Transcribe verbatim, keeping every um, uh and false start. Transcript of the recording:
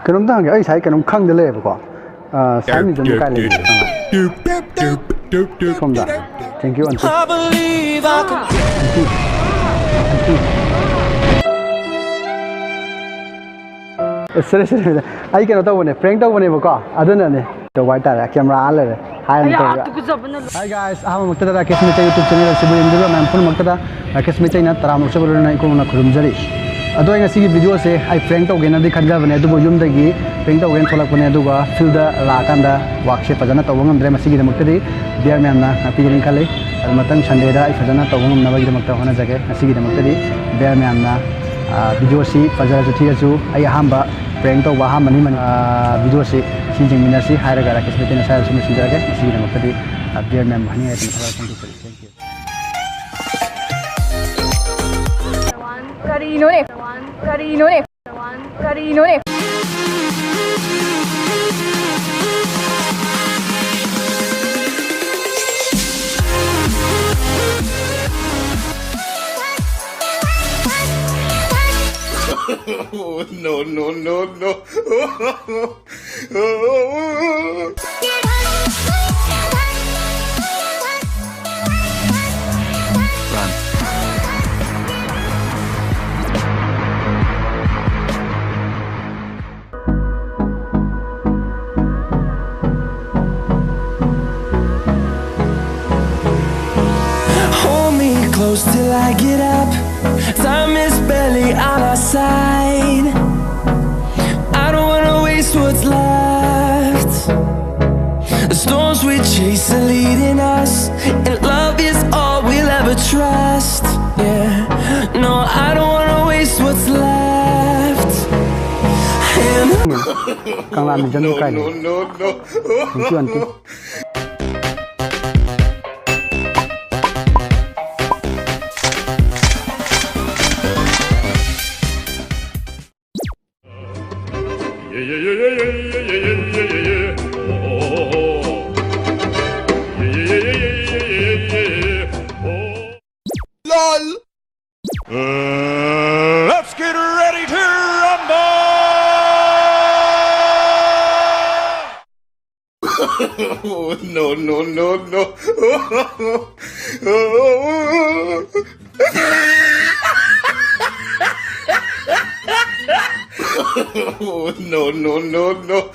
ꯀꯩꯅꯣꯝꯇ ꯍꯪꯒꯦ, ꯑꯩ ꯉꯁꯥꯏ ꯀꯩꯅꯣꯝ ꯈꯪꯗ ꯂꯩꯌꯦꯕꯀꯣ꯫ ꯑ, ꯁꯥꯏ ꯃ꯭ꯌꯨꯖꯤꯌꯝꯗ ꯀꯥꯏ ꯂꯩꯒꯦ? ꯁꯣꯝꯗ꯫ Thank you, aunty꯫ Aunty꯫ Aunty꯫ A, sorry, sorry, sorry꯫ ꯑꯩ ꯀꯩꯅꯣ ꯇꯧꯕꯅꯦ, prank ꯇꯧꯕꯅꯦꯕꯀꯣ, ꯑꯗꯨꯅꯅꯦ꯫ ꯇꯧꯕ ꯍꯥꯏꯇꯥꯔꯦ, camera ꯑꯥ ꯂꯩꯔꯦ꯫ Hi, ꯑꯗꯨꯝ ꯑꯌꯥ, ꯇꯧꯕ꯫ ꯇꯨꯀꯠꯆꯕꯅ ꯂꯣꯏ- Hi guys, ꯑꯍꯥꯟꯕꯃꯛꯇꯗ Rakesh Meitei YouTube channel ꯑꯁꯤꯕꯨ ꯌꯦꯡꯕꯤꯔꯤꯕ ꯃꯌꯥꯝ ꯄꯨꯝꯅꯃꯛꯇꯗ ꯔꯥꯀꯦꯁ ꯃꯩꯇꯩꯅ ꯇꯔꯥꯝꯅ ꯑꯣꯛꯆꯕ ꯂꯣꯏꯅꯅ ꯏꯀꯣꯛꯅ ꯈꯨꯔꯨꯝꯖꯔꯤ꯫ ꯑꯗꯣ ꯑꯩ ꯉꯁꯤꯒꯤ video ꯁꯦ ꯑꯩ prank ꯇꯧꯒꯦꯅꯗꯤ ꯈꯟꯖꯕꯅꯦ, ꯑꯗꯨꯕꯨ ꯌꯨꯝꯗꯒꯤ prank ꯇꯧꯒꯦꯅ ꯊꯣꯛꯂꯛꯄꯅꯦ, ꯑꯗꯨꯒ field ꯗ ꯂꯥꯛꯑꯀꯥꯟꯗ work ꯁꯦ ꯐꯖꯅ ꯇꯧꯕ ꯉꯝꯗ꯭ꯔꯦ꯫ ꯃꯁꯤꯒꯤꯗꯃꯛꯇꯗꯤ viewer ꯃꯌꯥꯝꯅ ꯉꯥꯛꯄꯤꯒꯅꯤ ꯈꯜꯂꯤ꯫ ꯑꯗꯨ ꯃꯊꯪ Sunday ꯗ ꯑꯩ ꯐꯖꯅ ꯇꯧꯕ ꯉꯝꯅꯕꯒꯤꯗꯃꯛꯇ ꯍꯣꯠꯅꯖꯒꯦ꯫ ꯉꯁꯤꯒꯤꯗꯃꯛꯇꯗꯤ viewer ꯃꯌꯥꯝꯅ, ꯑ, video ꯁꯤ ꯐꯖꯔꯁꯨ ꯊꯤꯔꯁꯨ ꯑꯩ ꯑꯍꯥꯟꯕ prank ꯇꯧꯕ ꯑꯍꯥꯟꯕꯅꯤ꯫ ꯃꯅꯤ-, ꯑ, video ꯁꯤ ꯁꯤ ꯌꯦꯡꯃꯤꯟꯅꯁꯤ ꯍꯥꯏꯔꯒ ꯔꯥꯀꯦꯁ ꯃꯩꯇꯩꯅ ꯁ꯭ꯋꯥꯏꯗ ꯁꯨꯝ ꯂꯣꯏꯁꯤꯟꯖꯔꯒꯦ꯫ ꯉꯁꯤꯒꯤꯗꯃꯛꯇꯗꯤ, ꯑ, viewer ꯃꯌꯥꯝꯕꯨ ꯍꯥꯏꯅꯤꯡꯉꯥꯏ ꯂꯩꯇꯅ ꯊꯥꯒꯠꯄ ꯐꯣꯡꯗꯣꯛꯆꯔꯤ꯫ Thank you꯫ ꯀꯔꯤꯅꯣꯅꯦ? ꯀꯔꯤꯅꯣꯅꯦ? ꯀꯔꯤꯅꯣꯅꯦ? Oh, no, no, no, no. Hold me close till I get up. Time is barely on our side. I don't wanna waste what's left. The storms we chase are leading us, and love is all we'll ever trust. Yeah, no, I don't wanna waste what's left. And ꯀꯪꯂꯥ ꯃ꯭ꯌꯨꯖꯤꯌꯝꯗ ꯀꯥꯏ ꯂꯩ? Thank you, aunty꯫ Let's get ready to rumble! No, no, no, no. No, no, no, no.